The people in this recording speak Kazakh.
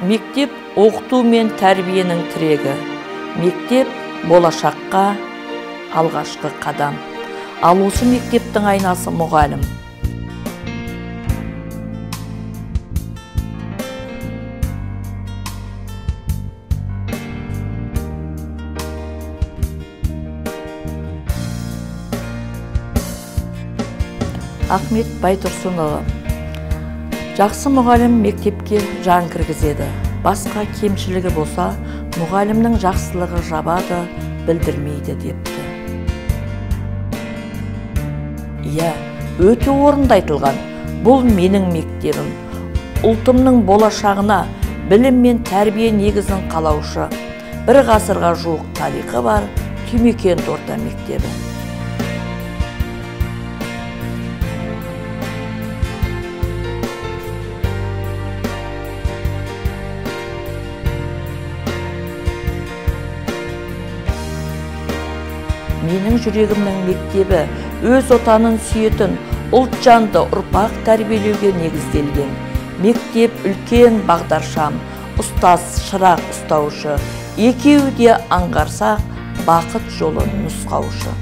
Мектеп оқыту мен тәрбиенің тірегі. Мектеп болашаққа алғашқы қадам. Ал осы мектептің айнасы мұғалім. Ахмет Байтұрсынұлы. Жақсы мұғалім мектепке жан кіргізеді. Басқа кемшілігі болса, мұғалімнің жақсылығы жабады, білдірмейді депті. Иә, өте орынды айтылған. Бұл менің мектебім. Ұлтымның болашағына білім мен тәрбие негізін қалаушы. Бір ғасырға жуық тарихы бар Түймекент орта мектебі. Менің жүрегімнің мектебі өз отанын сүйетін, ұлтжанды ұрпақ тәрбиелеуге негізделген. Мектеп үлкен бағдаршам, ұстаз шырақ ұстаушы, екеуі де аңғарсақ бақыт жолын нұсқаушы.